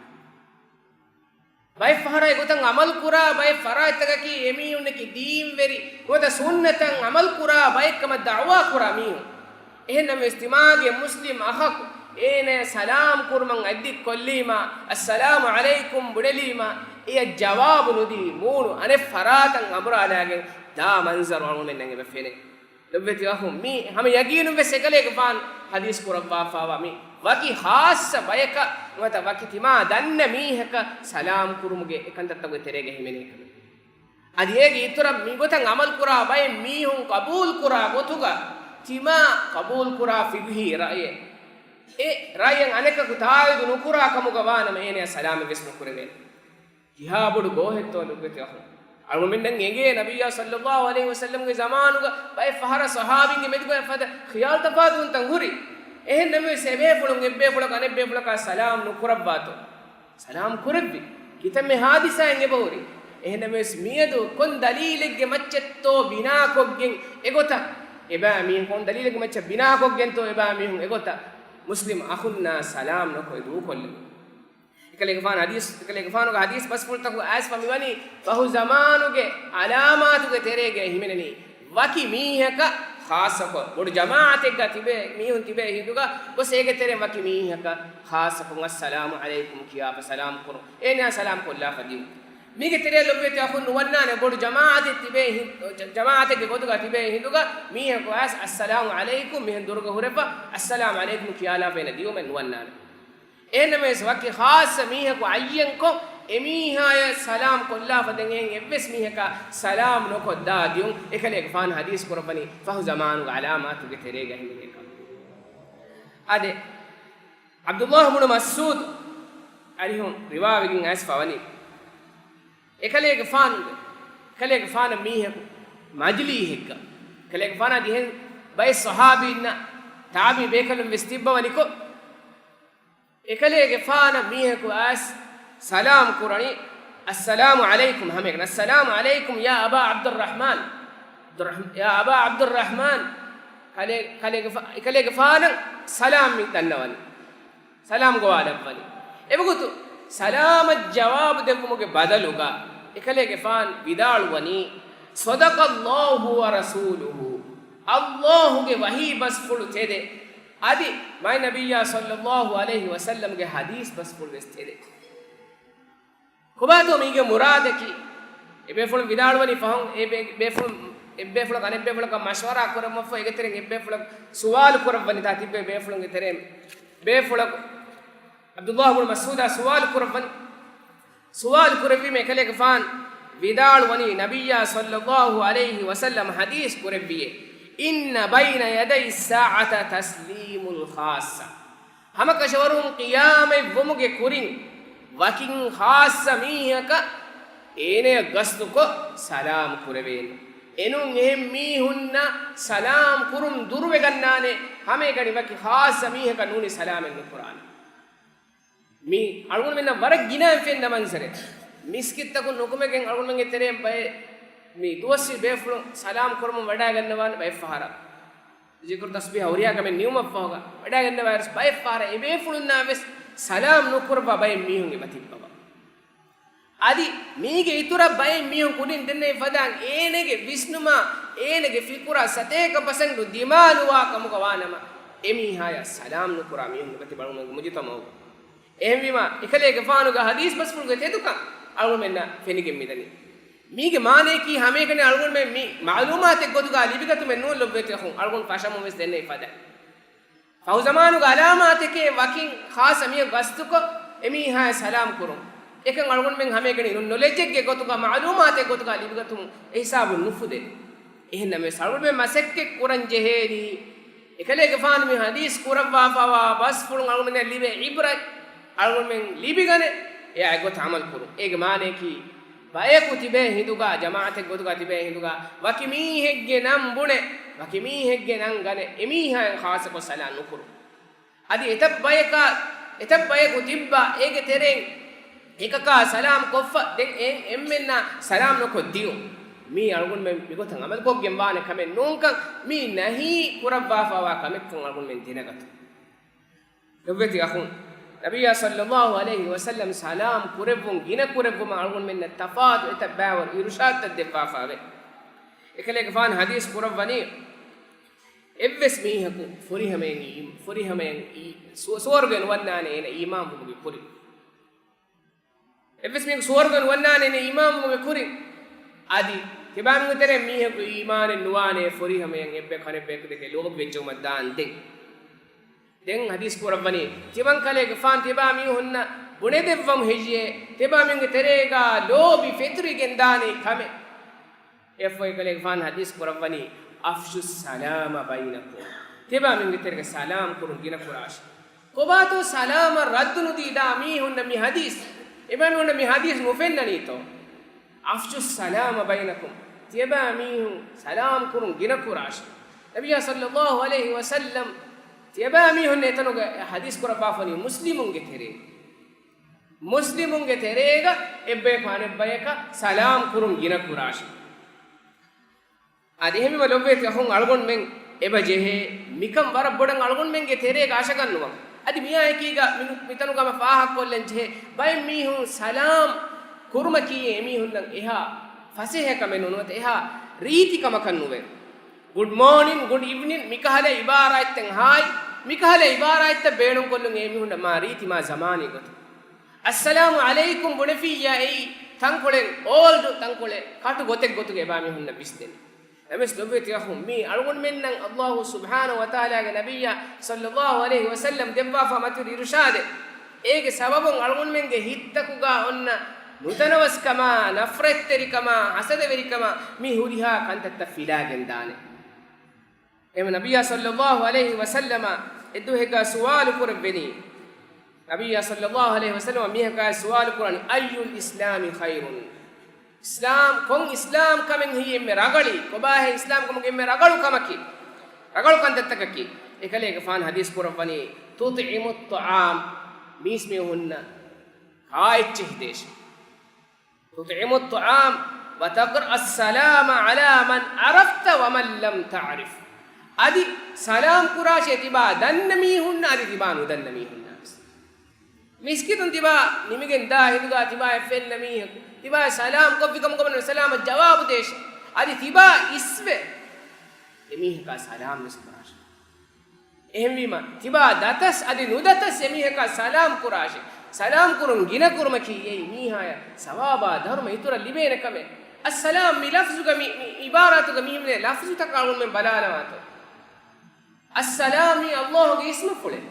ބައެއް ފަހަރާ އެގޮތަށް ޢަމަލު ކުރާ ބައެއް ފަރާތްތަކަކީ އެމީހުންނަކީ ދީންވެރި ނުވަތަ ސުންނަތަށް ޢަމަލު ކުރާ ބައެއް ކަމަށް ދަޢުވާ ކުރާ މީހުން. އެހެންނަމަވެސް ތިމާގެ މުސްލިމް އަޚަކު އޭނަޔަށް ސަލާމް ކުރުމަށް އަތްދިއްކޮށްލީމާ، އައްސަލާމު ޢަލައިކުމް ބުނެލީމާ، އެޔަށް ޖަވާބު ނުދީ، މޫނު އަނެއް ފަރާތަށް އަނބުރާލާގެން ދާ މަންޒަރު އަޅުގަނޑުމެންނަށް އެބަ ފެނޭ. ލޮބުވެތި އަޚުން، މީ ހަމަ ޔަގީނުން ވެސް އެކަލޭގެފާނު ޙަދީޘް ކުރައްވާފާވާ މި ވަކި ޚާއްޞަ ބަޔަކަށް ނުވަތަ ވަކި ތިމާ ދަންނަ މީހަކަށް ސަލާމް ކުރުމުގެ އެކަންތައްތަކުގެ ތެރޭގަ ހިމެނޭ ކަމެއް. އަދި އޭގެ އިތުރަށް މިގޮތަށް ޢަމަލު ކުރާ ބައެއް މީހުން ޤަބޫލު ކުރާ ގޮތުގަ ތިމާ ޤަބޫލު ކުރާ ފިޤުހީ ރައުޔެއް، އެ ރައުޔަށް އަނެކަކު ތާއީދު ނުކުރާ ކަމުގަ ވާނަމަ އޭނަޔަށް ސަލާމެއް ވެސް ނުކުރެވޭނެ. ކިހާ ބޮޑު ގޯހެއްތޯ ލޮބުވެތި އަޚުން. އަޅުގަނޑުމެންނަށް އެނގޭ ނަބިއްޔާ ޞައްލައްލާހު ޢަލައިހި ވަސައްލަމްގެ ޒަމާނުގަ ބައެއް ފަހަރަށް ޞަޙާބީންގެ މެދުގަ ފަދަ ޚިޔާލު ތަފާތުވުންތައް ހުރި. އެހެން ނަމަވެސް އެބޭފުޅުން އެއްބޭފުޅަކު އަނެއްބޭފުޅަކާ ސަލާމް ނުކުރައްވާތޯ؟ ސަލާމް ކުރެއްވި. ކިތަންމެ ޙާދިސާއެއް އެބަހުރި. އެހެން ނަމަވެސް މިއަދު ކޮން ދަލީލެއްގެ މައްޗަށްތޯ ބިނާކޮށްގެން އެގޮތަށް އެބައިމީހުން، ކޮން ދަލީލެއްގެ މައްޗަށް ބިނާކޮށްގެންތޯ އެބައިމީހުން އެގޮތަށް މުސްލިމް އަޚުންނާ ސަލާމް ނުކޮށް ދޫކޮށްލުން. އެކަލޭގެފާނު ޙަދީޘް، އެކަލޭގެފާނުގެ ޙަދީޘް ބަސްފުޅުތަކުގަ އައިސްފަ މިވަނީ ފަހު ޒަމާނުގެ ޢަލާމާތުގެ ތެރޭގައި ހިމެނެނީ ވަކި މީހަކަށް ޚާއްޞަކޮށް، ބޮޑު ޖަމާޢަތެއްގަ ތިބޭ މީހުން ތިބޭ ހިނދުގަ ގޮސް އޭގެ ތެރެއިން ވަކި މީހަކަށް ޚާއްޞަކޮށް އައްސަލާމު ޢަލައިކުމް ކިޔާފަ ސަލާމް ކުރުން. އޭނާ ސަލާމް ކޮށްލާފަ ދިޔުން. މީގެ ތެރެއަށް ލޮބުވެތި އަޚުން ނުވަންނާނެ ބޮޑު ޖަމާޢަތެއް ތިބޭ ހި-، ޖަ-، ޖަމާޢަތެއްގެ ގޮތުގަ ތިބޭ ހިނދުގަ މީހަކު އައިސް އައްސަލާމު ޢަލައިކުމް މިހެން ދުރުގަ ހުރެފަ އައްސަލާމު ޢަލައިކުމް ކިޔާލާފަ އޭނަ ދިޔުމެއް ނުވަންނާނެ. އެހެންނަމަވެސް ވަކި ޚާއްޞަ މީހަކު ޢައްޔަންކޮށް، އެމީހާޔަށް ސަލާމް ކޮށްލާފަ ދެން އެހެން އެއްވެސް މީހަކަށް ސަލާމް ނުކޮށްދާ ދިޔުން، އެކަލޭގެފާނު ޙަދީޘް ކުރައްވަނީ ފަހު ޒަމާނުގެ ޢަލާމާތުގެ ތެރޭގަ ހިމެނޭ ކަމަށް. އާދެ، ޢަބްދުﷲ ބުނު މަސްޢޫދު އަރިހުން ރިވާވެގެން އައިސްފަ ވަނީ، އެކަލޭގެފާނުގެ، އެކަލޭގެފާނަށް މީހަކު މަޖިލީހެއްގަ، އެކަލޭގެފާނާ ދިހައިން ބައެއް ޞަޙާބީންނާ ތާބިޢީ ބޭކަލުން ވެސް ތިއްބަވަނި ކޮށް، އެކަލޭގެފާނަށް މީހަކު އައިސް ސަލާމް ކުރަނީ، އައްސަލާމު ޢަލައިކުމް، ހަމައެކަނި، އައްސަލާމު ޢަލައިކުމް ޔާ އަބާ ޢަބްދުއްރަޙްމާން، ޢަބްދުއްރަޙް-، ޔާ އަބާ ޢަބްދުއްރަޙްމާން، ކަލޭ-، ކަލޭގެފާ-، އެކަލޭގެފާނަށް ސަލާމް މި ދަންނަވަނީ، ސަލާމް ގޮވާލައްވަނީ. އެވަގުތު ސަލާމަށް ޖަވާބު ދެއްވުމުގެ ބަދަލުގަ އެކަލޭގެފާން ވިދާޅުވަނީ، صدق الله ورسوله، ﷲ ގެ ވަޙީ ބަސްފުޅު ތެދެއް، އަދި މާތް ނަބިއްޔާ ޞައްލައްލާހު ޢަލައިހި ވަސައްލަމްގެ ޙަދީޘް ބަސްފުޅު ވެސް ތެދެއް. ކޮބާތޯ މީގެ މުރާދަކީ؟ އެބޭފުޅުން ވިދާޅުވަނީ ފަހުން އެ ބޭ-، ބޭފުޅުން އެއްބޭފުޅަކާ އަނެއްބޭފުޅަކަށް މަޝްވަރާ ކުރައްވަމަށްފަހު އޭގެ ތެރެއިން އެއްބޭފުޅަކު ސުވާލު ކުރައްވަނީތާ ތިއްބެވި ބޭފުޅުންގެ ތެރެއިން ބޭފުޅަކު ޢަބްދުﷲ ބުނު މަސްޢޫދާ ސުވާލު ކުރައްވަނީ. ސުވާލު ކުރެއްވީމަ އެކަލޭގެފާނު ވިދާޅުވަނީ ނަބިއްޔާ ޞައްލައްލާހު ޢަލައިހި ވަސައްލަމް ޙަދީޘް ކުރެއްވިއޭ، إن بين يدي الساعة تسليم الخاصة. ހަމަކަށަވަރުން ޤިޔާމަތްވުމުގެ ކުރިން ވަކިން ޚާއްޞަ މީހަކަށް އޭނަޔަށް ގަސްތުކޮށް ސަލާމް ކުރެވޭނެ. އެނޫން އެހެން މީހުންނަށް ސަލާމް ކުރުން ދުރުވެގަންނާނެ، ހަމައެކަނި ވަކި ޚާއްޞަ މީހަކަށް ނޫނީ ސަލާމެއް ނުކުރާނެ. މީ އަޅުގަނޑުމެންނަށް ވަރަށް ގިނައިން ފެންނަ މަންޒަރެއް. މިސްކިތްތަކުން ނުކުމެގެން އަޅުގަނޑުމެންގެ ތެރެއިން ބައެއް މި ދުވަސްވީ ބޭފުޅުން ސަލާމް ކުރަމުން ވަޑައިގަންނަވާނެ ބައެއް ފަހަރަށް. ޒިކުރު ތަސްބީހަ ހުރިހާ ކަމެއް ނިމުމަށްފަހުގަ ވަޑައިގަންނަވާއިރުސް ބައެއް ފަހަރަށް އެބޭފުޅުންނާ ވެސް ސަލާމް ނުކުރައްވާ ބައެއް މީހުން އެބަ ތިއްބަވާ. އަދި މީގެ އިތުރަށް ބައެއް މީހުން ކުރިން ދެންނެވި ފަދައިން އޭނަގެ ވިސްނުމާ އޭނަގެ ފިކުރާ ސަތޭކަ ޕަސެންޓު ދިމާލުވާ ކަމުގަ ވާނަމަ، އެމީހާޔަށް ސަލާމް ނުކުރާ މީހުން އެބަތިބި އަޅުގަނޑުމެންގެ މުޖުތަމަޢުގަ. އެހެންވީމާ، އެކަލޭގެފާނުގެ ޙަދީޘް ބަސްފުޅުގެ ތެދުކަން އަޅުގަނޑުމެންނަށް ފެނިގެން މިދަނީ. މީގެ މާނަޔަކީ ހަމައެކަނި އަޅުގަނޑުމެން މި މަޢުލޫމާތެއް ގޮތުގަ ލިބިގަތުމެއް ނޫން ލޮބުވެތި އަޚުން، އަޅުގަނޑު ފަށަމުން ވެސް ދެންނެވި ފަދަ. ފަހު ޒަމާނުގެ އަލާމާތެކޭ ވަކިން ޚާއްޞަ މީހަކު ގަސްތުކޮށް، އެމީހާޔަށް ސަލާމް ކުރުން. އެކަން އަޅުގަނޑުމެން ހަމައެކަނި ނު-، ނޮލެޖެއްގެ ގޮތުގަ މަޢުލޫމާތެއް ގޮތުގަ ލިބިގަތުމުން އެހިސާބުން ނުފުދޭ. އެހެންނަމަވެސް އަޅުގަނޑުމެން މަސައްކަތް ކުރަން ޖެހޭނީ، އެކަލޭގެފާނު މި ޙަދީޘް ކުރައްވާފަވާ ބަސްފުޅުން އަޅުގަނޑުމެންނަށް ލިބޭ ޢިބްރަތް އަޅުގަނޑުމެން ލިބިގަނެ، އެއާ އެގޮތަށް ޢަމަލު ކުރުން. އޭގެ މާނަޔަކީ، ބަޔަކު ތިބޭ ހިނދުގަ، ޖަމާޢަތެއް ގޮތުގަ ތިބޭ ހިނދުގަ، ވަކި މީހެއްގެ ނަން ބުނެ، ވަކި މީހެއްގެ ނަން ގަނެ، އެމީހާއަށް ޚާއްޞަކޮށް ސަލާމް ނުކުރުން. އަދި އެތައް ބަޔަކާ، އެތައް ބަޔަކު ތިއްބާ، އޭގެ ތެރެއިން އެކަކާ ސަލާމް ކޮށްފަ، ދެން އެ-، އެންމެންނާ ސަލާމް ނުކޮށް ދިޔުން. މީ އަޅުގަނޑުމެން މިގޮތަށް ޢަމަލުކޮށްގެން ވާނެ ކަމެއް ނޫންކަން، މީ ނަހީ ކުރައްވާފަވާ ކަމެއްކަން އަޅުގަނޑުމެން ދެނެގަތުން. ލޮބުވެތި އަޚުން، ނަބިއްޔާ ޞައްލައްލާހު ޢަލައިހި ވަސައްލަމް ސަލާމް ކުރެއްވުން ގިނަ ކުރެއްވުމަށް އަޅުގަނޑުމެންނަށް ތަފާތު އެތައް ބައިވަރު އިރުޝާދުތައް ދެއްވާފައެވެ. އެކަލޭގެފާނު ޙަދީޘް ކުރައްވަނީ، އެއްވެސް މީހަކު ފުރިހަމައަށް އީ-، ފުރިހަމައަށް އީ-، ސު-، ސުވަރުގެ ނުވަންނާނެ އޭނަ އީމާންވުމުގެ ކުރިން. އެއްވެސް މީހަކު ސުވަރުގެ ނުވަންނާނެ އޭނަ އީމާންވުމުގެ ކުރިން. އަދި ތިބާމީހުންގެ ތެރޭ މީހަކު އީމާނެއް ނުވާނެ ފުރިހަމައަށް އެއްބަޔަކު އަނެއްބަޔަކު ދެކެ ލޯބިވެއްޖައުމަށް ދާންދެން. ދެން ޙަދީޘް ކުރައްވަނީ، ތިމަން ކަލޭގެފާނު ތިބާމީހުންނަށް ބުނެދެއްވަމު ހެއްޔޭ، ތިބާމީހުންގެ ތެރޭގަ ލޯބި ފެތުރިގެން ދާނީ ކަމެއް. އެއަށްފަހު އެކަލޭގެފާނު ޙަދީޘް ކުރައްވަނީ، "أفشوا السلام بينكم." ތިބާމީހުންގެ ތެރޭގަ ސަލާމް ކުރުން ގިނަ ކުރާށި. ކޮބާތޯ ސަލާމަށް ރައްދު ނުދީ ދާ މީހުންނަށް މި ޙަދީޘް، އެބައިމީހުންނަށް މި ޙަދީޘް ނުފެންނަނީތޯ؟ "أفشوا السلام بينكم." ތިޔަބައިމީހުން ސަލާމް ކުރުން ގިނަ ކުރާށި. ނަބިއްޔާ ޞައްލައްލާހު ޢަލައިހި ވަސައްލަމް ތިޔަބައިމީހުން އެތަނުގަ ޙަދީޘް ކުރައްވާފަނީ މުސްލިމުންގެ ތެރޭ. މުސްލިމުންގެ ތެރޭގަ އެއްބަޔަކު އަނެއްބަޔަކަށް ސަލާމް ކުރުން ގިނަ ކުރާށި. އަދި އެހެންވީމަ ލޮބުވެތި އަޚުން އަޅުގަނޑުމެން އެބަ ޖެހޭ މިކަން ވަރަށް ބޮޑަށް އަޅުގަނޑުމެންގެ ތެރޭގަ އަށަގަންނުވަން. އަދި މިއާއެކީގަ މި-، މިތަނުގަ ފާހަގަކޮށްލަން ޖެހޭ ބައެއް މީހުން ސަލާމް ކުރުމަކީ އެމީހުންނަށް އެހާ ފަސޭހަ ކަމެއް ނޫން ނުވަތަ އެހާ ރީތި ކަމަކަށް ނުވޭ. ގުޑް މޯނިން، ގުޑް އިވްނިން، މިކަހަލަ އިބާރާތްތައް ހާއި، މިކަހަލަ އިބާރާތްތައް ބޭނުންކޮށްލުން އެމީހުންނަށް މާ ރީތި މާ ޒަމާނީ ގޮތުން. އައްސަލާމު ޢަލައިކުމް ބުނެފިއްޔާ އެއީ ތަންކޮޅެއް، އޯލްޑް ތަންކޮޅެއް، ކަޓު ގޮތެއް ގޮތުގަ އެބައިމީހުންނަށް ވިސްނެނީ. ނަމަވެސް ލޮބުވެތި އަޚުން، މީ އަޅުގަނޑުމެންނަށް ﷲ ސުބްޙާނަހޫ ވަތަޢާލާގެ ނަބިއްޔާ ޞައްލައްލާހު ޢަލައިހި ވަސައްލަމް ދެއްވާފާ މަތިވެރި އިރުޝާދެއް. އޭގެ ސަބަބުން އަޅުގަނޑުމެންގެ ހިތްތަކުގަ އޮންނަ ނުތަނަވަސްކަމާ، ނަފްރަތްތެރިކަމާ، ހަސަދަވެރިކަމާ މި ހުރިހާ ކަންތައްތައް ފިލާގެން ދާނެ. އެހެން ނަބިއްޔާ ޞައްލައްލާހު ޢަލައިހި ވަސައްލަމަ އެއްދުވަހެއްގަ ސުވާލު ކުރެއްވެނީ. ނަބިއްޔާ ޞައްލައްލާހު ޢަލައިހި ވަސައްލަމަ މީހަކާ ސުވާލު ކުރަނީ، "أي الإسلام خير؟" އިސްލާމް، ކޮން އިސްލާމް ކަމެއް ހި އެންމެ ރަގަޅީ؟ ކޮބާހޭ އިސްލާމް ކަމުގެ އެންމެ ރަގަޅު ކަމަކީ؟ ރަގަޅު ކަންތައްތަކަކީ؟ އެކަލޭގެފާނު ޙަދީޘް ކުރައްވަނީ، "تطعم الطعام." މީސްމީހުންނަށް ކާއެއްޗެއް ހިދޭށޭ. "تطعم الطعام وتقرأ السلام على من عرفت ومن لم تعرف." އަދި ސަލާމް ކުރާށޭ ތިބާ ދަންނަ މީހުންނަށް އަދި ތިބާ ނުދަންނަ މީހުންނަށް ވެސް. މިސްކިތުން ތިބާ ނިމިގެން ދާ ހިނދުގަ ތިބާއަށް ފެންނަ މީހަކު ތިބާއަށް ސަލާމް ކޮށްފި ކަމުގަ ސަލާމަށް ޖަވާބު ދޭށޭ. އަދި ތިބާ އިސްވެ އެމީހަކާ ސަލާމް ވެސް ކުރާށޭ. އެހެންވީމަ، ތިބާ ދަތަސް އަދި ނުދަތަސް އެމީހަކާ ސަލާމް ކުރާށޭ. ސަލާމް ކުރުން ގިނަ ކުރުމަކީ އެއީ މީހާޔަށް ސަވާބާ ދަރުމަ އިތުރަށް ލިބޭނެ ކަމެއް. އައްސަލާމް މި ލަފްޒުގަ މި، މި އިބާރާތުގަ މިހިމެނޭ ލަފްޒުތަކަށް އަޅުގަނޑުމެން ބަލާލަވާތޯ. އައްސަލާމް މީ ﷲ ގެ އިސްމުފުޅެއް.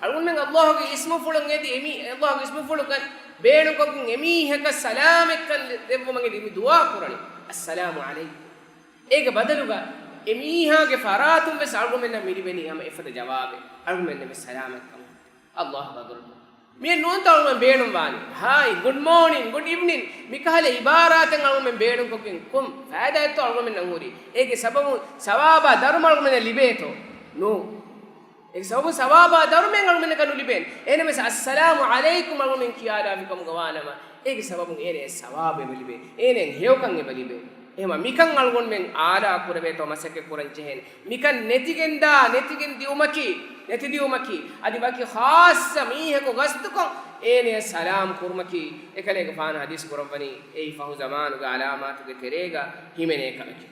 އަޅުގަނޑުމެން ﷲ ގެ އިސްމުފުޅުން އެދި އެމީ ﷲ ގެ އިސްމުފުޅުކަން ބޭނުންކޮށްގެން އެމީހަކަށް ސަލާމެއްކަން ދެއްވުމަށް އެދި މި ދުޢާ ކުރަނީ. އައްސަލާމު ޢަލައިކުމް. އޭގެ ބަދަލުގަ އެމީހާގެ ފަރާތުން ވެސް އަޅުގަނޑުމެންނަށް މި ލިބެނީ ހަމަ އެފަދަ ޖަވާބެއް، އަޅުގަނޑުމެންނަށް ވެސް ސަލާމަތްކަމުން. ﷲ ގެ ޙަޟްރަތުން މިއެއް ނޫންތޯ އަޅުގަނޑު ބޭނުންވާނީ. ހާއި، ގުޑް މޯނިން، ގުޑް އިވްނިން، މިކަހަލަ އިބާރާތެއް އަޅުގަނޑުމެން ބޭނުންކޮށްގެން ކޮން ފައިދާއެއްތޯ އަޅުގަނޑުމެންނަށް ހުރީ؟ އޭގެ ސަބަބުން ސަވާބާ ދަރުމަ އަޅުގަނޑުމެންނަށް ލިބޭތޯ؟ ނޫ. އޭގެ ސަބަބުން ސަވާބާ ދަރުމައެއް އަޅުގަނޑުމެންނަކަށް ނުލިބޭނެ. އެހެންނަމަވެސް، އައްސަލާމު ޢަލައިކުމް އަޅުގަނޑުމެން ކިޔާލާފި ކަމުގަ ވާނަމަ، އޭގެ ސަބަބުން އޭނަޔަށް ސަވާބެއް ނުލިބޭ. އޭނައަށް ހެޔޮކަން އެބަ ލިބޭ. އެހެންވީމަ މިކަން އަޅުގަނޑުމެން އާލާ ކުރެވޭތޯ މަސައްކަތް ކުރަން ޖެހޭނެ. މިކަން ނެތިގެންދާ، ނެތިގެން ދިއުމަކީ، ނެތިދިއުމަކީ، އަދި ވަކި ޚާއްޞަ މީހަކު ގަސްތުކޮށް، އޭނަޔަށް ސަލާމް ކުރުމަކީ، އެކަލޭގެފާނު ޙަދީޘް ކުރައްވަނީ، އެއީ ފަހު ޒަމާނުގެ ޢަލާމާތުގެ ތެރޭގަ ހިމެނޭ ކަމެކޭ.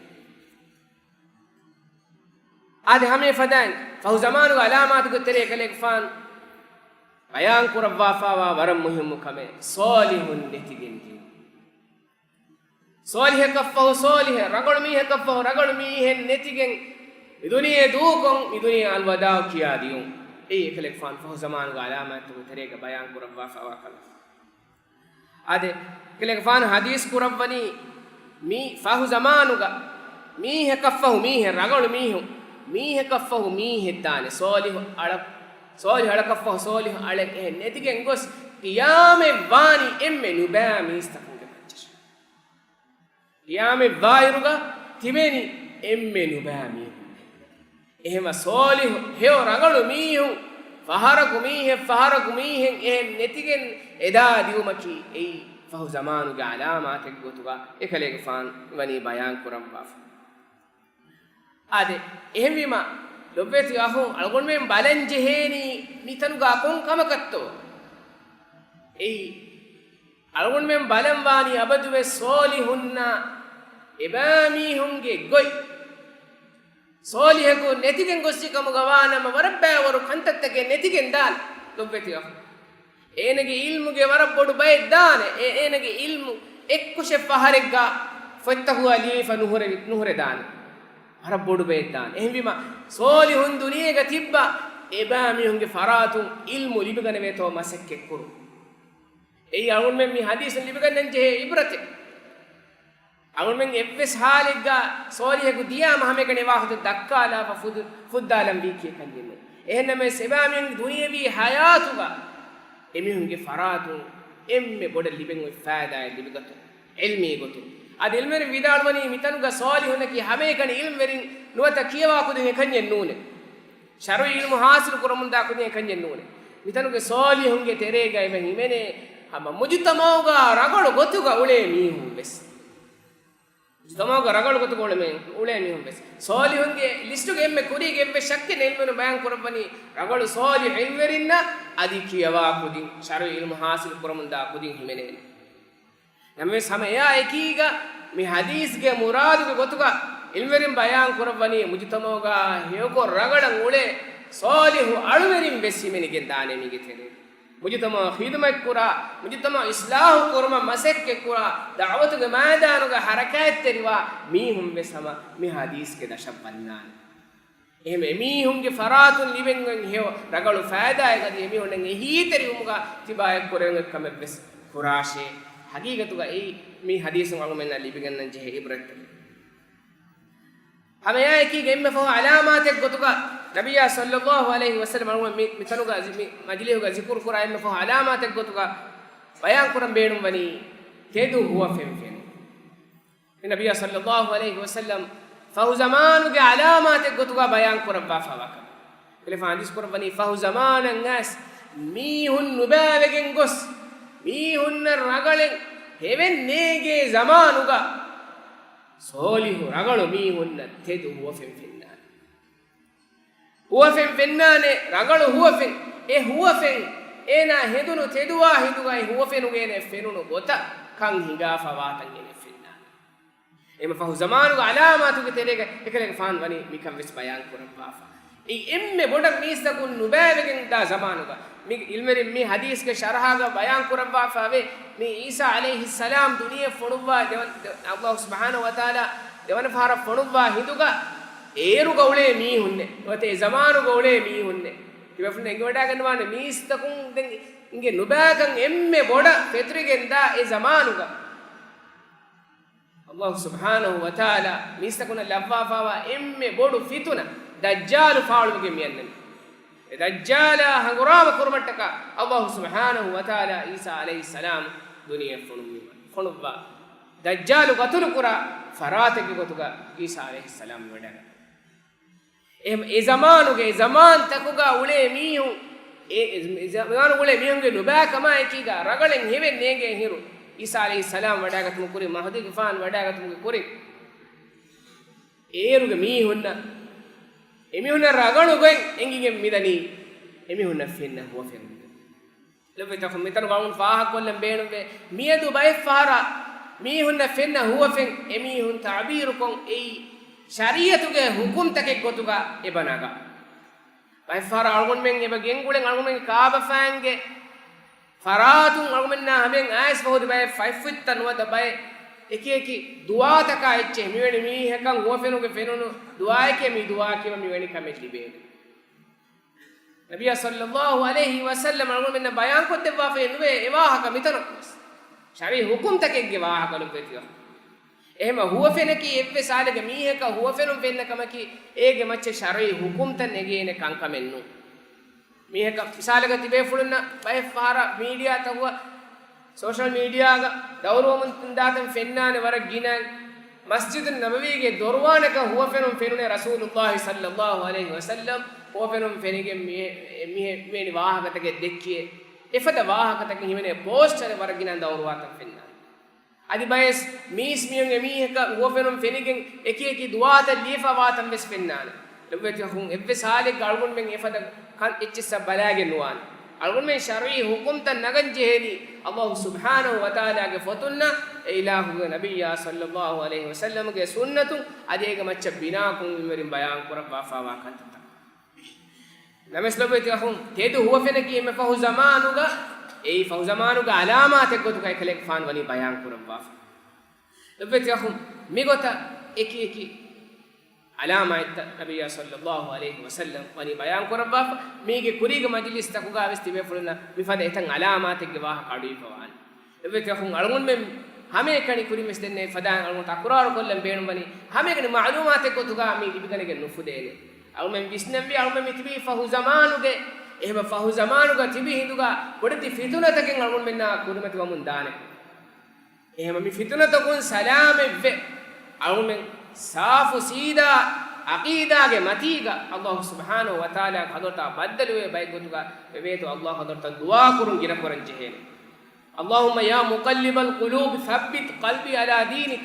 އާދެ، ހަމަ އެފަދައިން ފަހު ޒަމާނުގެ ޢަލާމާތުގެ ތެރޭ އެކަލޭގެފާނު ބަޔާން ކުރައްވާފާވާ ވަރަށް މުހިއްމު ކަމެއް، ޞާލިޙުން ނެތިގެން ދިޔުން. ޞާލިޙަކަށްފަހު ޞާލިޙެއް، ރަނގަޅު މީހަކަށްފަހު ރަނގަޅު މީހެއް ނެތިގެން، މި ދުނިޔެ ދޫކޮށް، މި ދުނިޔެ އަލްވަދާޢު ކިޔާ ދިޔުން. އެއީ އެކަލޭގެފާނު ފަހު ޒަމާނުގެ ޢަލާމާތުގެ ތެރޭގަ ބަޔާން ކުރައްވާފާވާ ކަމެއް. އާދެ، އެކަލޭގެފާނު ޙަދީޘް ކުރައްވަނީ، މި ފަހު ޒަމާނުގަ މީހަކަށްފަހު މީހެއް، ރަނގަޅު މީހުން، މީހަކަށްފަހު މީހެއް ދާނެ، ޞާލިޙު އަޅަ-، ޞާލިޙު އަޅަކަށްފަހު ޞާލިޙު އަޅެއް އެހެން ނެތިގެން ގޮސް، ޤިޔާމަތް ވާނީ އެންމެ ނުބައި މީސްތަކުންގެ މައްޗަށް. ޤިޔާމަތް ވާއިރުގަ ތިބެނީ އެންމެ ނުބައި މީހުން. އެހެންވީމަ ޞާލިޙު ހެޔޮ ރަނގަޅު މީހުން، ފަހަރަކު މީހެއް، ފަހަރަކު މީހެއް އެހެން ނެތިގެން އެދާ ދިއުމަކީ އެއީ ފަހު ޒަމާނުގެ ޢަލާމާތެއްގެ ގޮތުގަ އެކަލޭގެފާނު ވަނީ ބަޔާން ކުރައްވާފަ. އާދެ، އެހެންވީމަ، ލޮބުވެތި އަޚުން، އަޅުގަނޑުމެން ބަލަން ޖެހޭނީ މިތަނުގަ ކޮން ކަމަކަށްތޯ؟ އެއީ، އަޅުގަނޑުމެން ބަލަން ވާނީ އަބަދުވެސް ޞާލިޙުންނާ އެބައިމީހުންގެ ގޮތް. ޞާލިޙަކު ނެތިގެން ގޮއްސި ކަމުގަ ވާނަމަ، ވަރަށް ބައިވަރު ކަންތައްތަކެއް ނެތިގެން ދާނެ، ލޮބުވެތި އަޚުން. އޭނަގެ ޢިލްމުގެ ވަރަށް ބޮޑު ބައެއް ދާނެ. އޭ، އޭނަގެ ޢިލްމު އެއްކުށެއް ފަހަރެއްގަ ފޮތްތަކުގަ ލިޔެފަ ނުހުރެ، ނުހުރެދާނެ. ވަރަށް ބޮޑު ބައެއް ދާނެ. އެހެންވީމަ، ޞާލިޙުން ދުނިޔޭގަ ތިއްބާ އެބައިމީހުންގެ ފަރާތުން ޢިލްމު ލިބިގަނެވޭތޯ މަސައްކަތް ކުރުން. އެއީ އަޅުގަނޑުމެން މި ޙަދީޘުން ލިބިގަންނަން ޖެހޭ ޢިބްރަތެއް. އަޅުގަނޑުމެން އެއްވެސް ޙާލެއްގަ ޞާލިޙަކު ދިޔާމަ ހަމައެކަނި ވާހަކަ ދައްކާލާފަ ފުދު-، ފުއްދާލަން ވީކީ ކަންޏެއް ނޫން. އެހެންނަމަވެސް އެބައިމީހުން ދުނިޔަވީ ޙަޔާތުގަ އެމީހުންގެ ފަރާތުން އެންމެ ބޮޑަށް ލިބެން އޮތް ފައިދާއެއް ލިބިގަތުން، ޢިލްމީ ގޮތުން. އަދި ޢިލްމުވެރިން ވިދާޅުވަނީ މިތަނުގަ ޞާލިޙުންނަކީ ހަމައެކަނި ޢިލްމުވެރިން ނުވަތަ ކިޔަވާ ކުދިން އެކަންޏެއް ނޫނޭ. ޝަރުޢީ ޢިލްމު ޙާޞިލު ކުރަމުންދާ ކުދިން އެކަންޏެއް ނޫނޭ. މިތަނުގެ ޞާލިޙުންގެ ތެރޭގަ އެބަ ހިމެނޭ ހަމަ މުޖުތަމަޢުގަ ރަނގަޅު ގޮތުގަ އުޅޭ މީހުން ވެސް. މުޖުތަމަޢުގަ ރަނގަޅު ގޮތުގަ އުޅޭ މީ-، އުޅޭ މީހުން ވެސް. ޞާލިޙުންގެ ލިސްޓުގެ އެންމެ ކުރީގެ އެއްވެސް ޝައްކެއް ނެތް. ޢިލްމުވެރިން ބަޔާން ކުރައްވަނީ ރަނގަޅު ޞާލިޙު ޢިލްމުވެރިންނަށް އަދި ކިޔަވާ ކުދިން، ޝަރުޢީ ޢިލްމު ޙާޞިލު ކުރަމުންދާ ކުދިން ހިމެނޭނެ. ނަމަވެސް ހަމަ އެއާ އެކީގަ މި ޙަދީޘްގެ މުރާދުގެ ގޮތުގަ ޢިލްމުވެރިން ބަޔާން ކުރައްވަނީ މުޖުތަމަޢުގަ ހެޔޮކޮށް ރަނގަޅަށް އުޅޭ ޞާލިޙު އަޅުވެރިން ވެސް ހިމެނިގެން ދާނެ މީގެ ތެރޭ. މުޖުތަމަޢަށް ޚިދުމަތްކުރާ، މުޖުތަމަޢަށް އިޞްލާޙު ކުރުމަށް މަސައްކަތްކުރާ، ދަޢުވަތުގެ މައިދާނުގަ ޙަރަކާތްތެރިވާ މީހުން ވެސް ހަމަ މި ޙަދީޘްގެ ދަށަށް ވަންނާނެ. އެހެންވެ، އެމީހުންގެ ފަރާތުން ލިބެން އޮތް ހެޔޮ ރަނގަޅު ފައިދާއެއް އަދި އެމީހުންނަށް އެހީތެރިވުމުގަ ތިބާ އެއްކުރެވެން އޮތް ކަމެއް ވެސް ކުރާށޭ. ޙަޤީޤަތުގައި މި ޙަދީޘުން އަޅުގަނޑުމެންނަށް ލިބިގަންނަން ޖެހޭ ޢިބްރަތްތަކެއް. ހަމައެއާއެކީގަ އެންމެ ފަހު ޢަލާމާތެއް ގޮތުގަ ނަބިއްޔާ ޞައްލައްލާހު ޢަލައިހި ވަސައްލަމަ އަޅުގަނޑު މި، މިތަނުގަ ޒި-، މި މަޖިލީހުގަ ޒިކުރު ކުރާ އެންމެ ފަހު ޢަލާމާތެއް ގޮތުގަ ބަޔާން ކުރަން ބޭނުންވަނީ ތެދު ހުވަފެން ފެނުން. މި ނަބިއްޔާ ޞައްލައްލާހު ޢަލައިހި ވަސައްލަމަ ފަހު ޒަމާނުގެ ޢަލާމާތެއް ގޮތުގަ ބަޔާން ކުރައްވާފާވާ ކަމެއް. އެކަލޭގެފާނު ޙަދީޘް ކުރައްވަނީ ފަހު ޒަމާނަށް އައިސް މީހުން ނުބައިވެގެން ގޮސް، މީހުންނަށް ރަނގަޅެއް ހެވެއް ނޭގޭ ޒަމާނުގަ، ޞާލިޙު ރަނގަޅު މީހުންނަށް ތެދު ހުވަފެން ފެންނާނެ. ހުވަފެން ފެންނާނެ، ރަނގަޅު ހުވަފެން. އެ ހުވަފެން އޭނާ ހެދުނު ތެދު ވާހިނދުގައި ހުވަފެނުގަ އޭނަ ފެނުނު ގޮތަށް ކަން ހިނގާފަ ވާތަން އޭނަ ފެންނާނެ. އެމަ ފަހު ޒަމާނުގެ ޢަލާމާތުގެ ތެރޭގަ އެކަލޭގެފާނު ވަނީ މިކަން ވެސް ބަޔާން ކުރައްވާފަ. އެއީ އެންމެ ބޮޑަށް މީސްތަކުން ނުބައިވެގެން ދާ ޒަމާނުގަ. މި ޢިލްމުވެރިން މި ޙަދީޘްގެ ޝަރަޙާގަ ބަޔާން ކުރައްވާފައިވޭ، މި ޢީސާ ޢަލައިހިއްސަލާމް ދުނިޔެ ފޮނުއްވާ ދެވަން-، ދެ-، ﷲ ސުބްޙާނަހޫ ވަތަޢާލާ ދެވަނަ ފަހަރަށް ފޮނުއްވާ ހިނދުގަ އޭރުގަ އުޅޭ މީހުންނެއް ނުވަތަ އެ ޒަމާނުގަ އުޅޭ މީހުންނެއް. ތިބޭފުޅުން އެނގިވަޑައިގަންނަވާނެ މީސްތަކުން ދެން އިނގޭ ނުބައިކަން އެންމެ ބޮޑަށް ފެތުރިގެންދާ އެ ޒަމާނުގަ. ﷲ ސުބްޙާނަހޫ ވަތަޢާލާ މީސްތަކުންނަށް ލައްވާފާވާ އެންމެ ބޮޑު ފިތުނަ ދައްޖާލު ފާޅުވެގެން މިއަންނަނީ. އެ ދައްޖާލާ ހަނގުރާމަ ކުރުމަށްޓަކާ އައްލާހު ސުބްޙާނަހު ވަތަޢާލާ ޢީސާ ޢަލައިހިއްސަލާމް ދުނިޔެ ފޮނުއްވީމަ، ފޮނުއްވާ، ދައްޖާލު ގަތުލު ކުރާ ފަރާތެއްގެ ގޮތުގަ ޢީސާ ޢަލައިހިއްސަލާމް ވަޑައިގަންނަވާ. އެހެން އެ ޒަމާނުގެ، އެ ޒަމާންތަކުގަ އުޅޭ މީހުން، އެ، އެ ޒަމާނުގަ އުޅޭ މީހުންގެ ނުބައިކަމާ އެކީގަ ރަގަޅެއް ހެވެއް ނޭނގޭ އިރު، ޢީސާ ޢަލައިހިއްސަލާމް ވަޑައިގަތުމުގެ ކުރިން، މަހްދީގެފާނު ވަޑައިގަތުމުގެ ކުރިން، އޭރުގެ މީހުންނަށް، އެމީހުންނަށް ރަގަޅު ގޮތް އެނގިގެން މިދަނީ، އެމީހުންނަށް ފެންނަ ހުވަފެނުން. ލޮބުވެތި އަޚުން، މިތަނުގަ އަޅުގަނޑު ފާހަގަކޮށްލަން ބޭނުންވޭ، މިއަދު ބައެއްފަހަރަށް މީހުންނަށް ފެންނަ ހުވަފެން އެމީހުން ތަޢުބީރުކޮށް އެއީ ޝަރީޢަތުގެ ހުކުމްތަކެއް ގޮތުގަ އެބަ ނަގާ. ބައެއްފަހަރަށް އަޅުގަނޑުމެން އެބަ ގެންގުޅެން އަޅުގަނޑުމެންގެ ކާބަފައިންގެ ފަރާތުން އަޅުގަނޑުމެންނާ ހަމައިން އައިސްފަ ހުރި ބައެއް ފަތްފުށްތައް ނުވަތަ ބައެއް އެކިއެކި ދުޢާތަކާ އެއްޗެހި، މިވެނި މީހަކަށް ހުވަފެނުގެ ފެނުނު ދުޢާއެކޭ މި ދުޢާ ކިޔަވަން މިވެނި ކަމެއް ލިބޭނެ. ނަބިއްޔާ ޞައްލައްލާހު ޢަލައިހި ވަސައްލަމަ އަޅުގަނޑުމެންނަށް ބަޔާންކޮށްދެއްވާފައެއް ނުވޭ އެ ވާހަކަ މިތަނަކުވެސް. ޝަރީޢީ ހުކުމްތަކެއްގެ ވާހަކަ ލޮބުވެތި އަޚުން. އެހެންމަ ހުވަފެނަކީ އެއްވެސް ހާލެއްގަ މީހަކަށް ހުވަފެނުން ފެންނަ ކަމަކީ އޭގެ މައްޗަށް ޝަރުޢީ ހުކުމްތައް ނެގޭނެ ކަންކަމެއް ނޫން. މީހަކަށް މިސާލަކަށް ތިބޭފުޅުންނަށް ބައެއް ފަހަރަށް މީޑިއާތަކުގަ، ސޯޝަލް މީޑިއާގަ ދައުރުވަމުން ދާތަން ފެންނާނެ ވަރަށް ގިނައިން. މަސްޖިދުއް ނަބަވީގެ ދޮރުވާނަކަށް ހުވަފެނުން ފެނުނޭ ރަސޫލުއްލާހި ޞައްލައްލާހު ޢަލައިހި ވަސައްލަމް. ހުވަފެނުން ފެނިގެން މިހެ-، މިހެ-، މިވެނި ވާހަކަތަކެއް ދެއްކިއޭ. އެފަދަ ވާހަކަތަކެއް ހިމެނޭ ޕޯސްޓަރެއް ވަރަށް ގިނައިން ދައުރުވާތަން ފެންނާނެ. އަދި ބައެސް މީސް މީހުން އެމީހަކަށް ހުވަފެނުން ފެނިގެން އެކި އެކި ދުޢާތައް ލިޔެފަ ވާތަން ވެސް ފެންނާނެ. ލޮބުވެތި އަޚުން، އެއްވެސް ހާލެއްގަ އަޅުގަނޑުމެން އެފަދަ ކަން އެއްޗިއްސަށް ބަލައިގެން ނުވާނެ. އަޅުގަނޑުމެން ޝަރުޢީ ހުކުމްތައް ނަގަން ޖެހޭނީ އައްލާހު ސުބްޙާނަހު ވަތަޢާލާގެ ފޮތުންނާ، އެ އިލާހުގެ ނަބިއްޔާ ޞައްލައްލާހު ޢަލައިހި ވަސައްލަމްގެ ސުންނަތުން، އަދި އޭގެ މައްޗަށް ބިނާކޮށް މިންވަރުން ބަޔާން ކުރައްވާފައިވާ ކަންތައްތައް. ނަމަވެސް ލޮބުވެތި އަޚުން، ތެދު ހުވަފެނަކީ އެންމެ ފަހު ޒަމާނުގަ، އެއީ ފަހު ޒަމާނުގެ އަލާމާތެއް ގޮތުގައި ކަލޭގެފާނު ވަނީ ބަޔާން ކުރައްވާފަ. ލޮބުވެތި އަޚުން، މިގޮތަށް އެކި އެކި އަލާމާތްތައް ނަބިއްޔާ ޞައްލައްލާހު ޢަލައިހި ވަސައްލަމް ވަނީ ބަޔާން ކުރައްވާފަ. މީގެ ކުރީގެ މަޖިލިސްތަކުގަ ވެސް ތިބޭފުޅުންނަށް މިފަދަ އެތައް އަލާމާތެއްގެ ވާހަކަ އަޑުއިވިފަ ވާނެ. އެވެތި އަޚުން، އަޅުގަނޑުމެން ހަމައެކަނި ކުރިން ވެސް ދެންނެވި ފަދައިން އަޅުގަނޑު ތަކުރާރު ކޮށްލަން ބޭނުންވަނީ، ހަމައެކަނި މަޢުލޫމާތެއް ގޮތުގަ މި ލިބިގަނެގެން ނުފުދޭނެ. އަޅުގަނޑުމެން ވިސްނަންވީ، އަޅުގަނޑުމެން މި ތިބީ ފަހު ޒަމާނުގެ، އެހެން ފަހު ޒަމާނުގަ ތިބި ހިނދުގަ ބޮޑެތި ފިތުނަތަކެއް އަޅުގަނޑުމެންނާ ކުރިމަތިވަމުން ދާނެ. އެހެން މި ފިތުނަތަކުން ސަލާމަތްވެ، އަޅުމެން ސާފު ސީދާ ޢަޤީދާގެ މަތީގަ އައްލާހު ސުބްޙާނަހު ވަތަޢާލާގެ ޙަޟްރަތާ ބައްދަލުވޭ ބައެއްގޮތުގަ ވެވޭތޯ އައްލާހު ޙަޟްރަތަށް ދުޢާކުރުން ގިނަކުރަން ޖެހޭނެ. اللهم يا مقلب القلوب ثبت قلبي على دينك.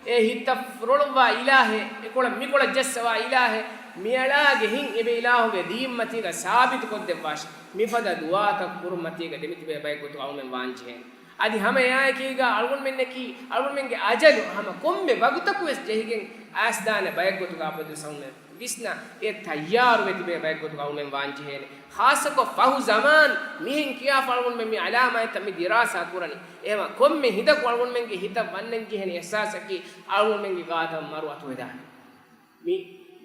އޭ ހިތްތައް ފުރޮޅުއްވާ އިލާހޭ، އެކޮޅަށް މިކޮޅަށް ޖައްސަވާ އިލާހޭ، މިއަޅާގެ ހިތް އެބަ އިލާހުގެ ދީންމަތީގަ ސާބިތުކޮށްދެއްވާށި. މިފަދަ ދުޢާތައް ކުރުންމަތީގަ ދެމިތިބޭ ބައެއްގޮތުގަ އަޅުމެން ވާންޖެހޭނެ. އަދި ހަމަ އެއާއެކީގަ އަޅުގަނޑުމެންނަކީ، އަޅުގަނޑުމެންގެ އަޖަލު ހަމަ ކޮންމެ ވަގުތަކުވެސް ޖެހިގެން އައިސްދާނެ ބައެއްގޮތުގަ އަބަދުވެސް އަޅުމެން ވިސްނާ، އެ ތައްޔާރުވެ ތިބޭ ބައެއްގޮތުގަ އަޅުމެން ވާންޖެހޭނެ. ޚާއްޞަކޮށް ފަހު ޒަމާން މިހެން ކިޔާފަ އަޅުގަނޑުމެން މި އަލާމާތްތައް މި ދިރާސާ ކުރަނީ. އެހެންވީމަ ކޮންމެ ހިނދަކު އަޅުގަނޑުމެންގެ ހިތަށް ވަންނަންޖެހޭނެ އިޙްސާސަކީ އަޅުގަނޑުމެންގެ ގާތަށް މަރު އަތުވެދާނެ. މި،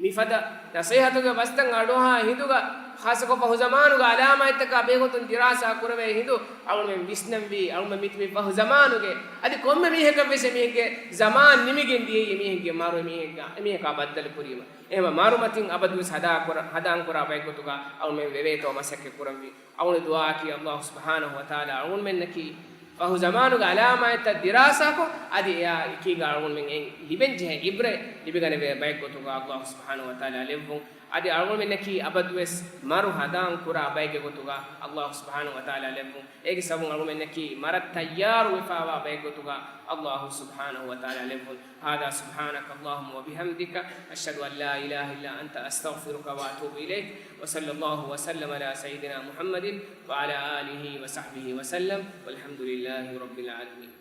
މިފަދަ ނަޞޭޙަތުގެ ބަސްތައް އަޑުއަހާ ހިނދުގަ، ޚާއްޞަކޮށް ފަހު ޒަމާނުގެ އަލާމާތްތަކާ ބެހޭގޮތުން ދިރާސާ ކުރެވޭ ހިނދު، އަޅުމެން ވިސްނަންވީ، އަޅުމެން މިތިބީ ފަހު ޒަމާނުގެ، އަދި ކޮންމެ މީހަކަށް ވެސް އެމީހެއްގެ ޒަމާން ނިމިގެން ދިޔައީ، އެމީހެއްގެ މަރު، އެމީހެއްގެ، އެމީހަކާ ބައްދަލު ކުރީމަ. އެހެންވީމަ މަރު މަތިން އަބަދުވެސް ހަދާ ކުރ-، ހަނދާން ކުރާ ބައެއްގޮތުގަ އަޅުމެން ވެވޭތޯ މަސައްކަތް ކުރަންވީ. އަޅުގަނޑު ދުޢާއަކީ އައްލާހު ސުބްޙާނަހު ވަތަޢާލާ އަޅުގަނޑުމެންނަކީ ފަހު ޒަމާނުގެ އަލާމާތްތައް ދިރާސާކޮށް، އަދި އެއާ އެކީގަ އަޅުގަނޑުމެން އެ ލިބެންޖެހޭ ޢިބްރަތް ލިބިގަނެވޭ ބައެއްގޮތުގަ އައްލާހު ސުބްޙާނަހު ވަތަޢާލާ ލެއްވުން. އަދި އަޅުގަނޑުމެންނަކީ އަބަދުވެސް މަރު ހަނދާން ކުރާ ބައެއްގެ ގޮތުގަ އައްލާހު ސުބްޙާނަހު ވަތަޢާލާ ލެއްވުން. އޭގެ ސަބަބުން އަޅުގަނޑުމެންނަކީ މަރަށް ތައްޔާރު ވެފައިވާ ބައެއްގޮތުގަ އައްލާހު ސުބްޙާނަހު ވަތަޢާލާ ލެއްވުން. هذا، سبحانك اللهم وبحمدك، أشهد أن لا إله إلا أنت، أستغفرك وأتوب إليك. وصلى الله وسلم على سيدنا محمد وعلى آله وصحبه وسلم، والحمد لله رب العالمين.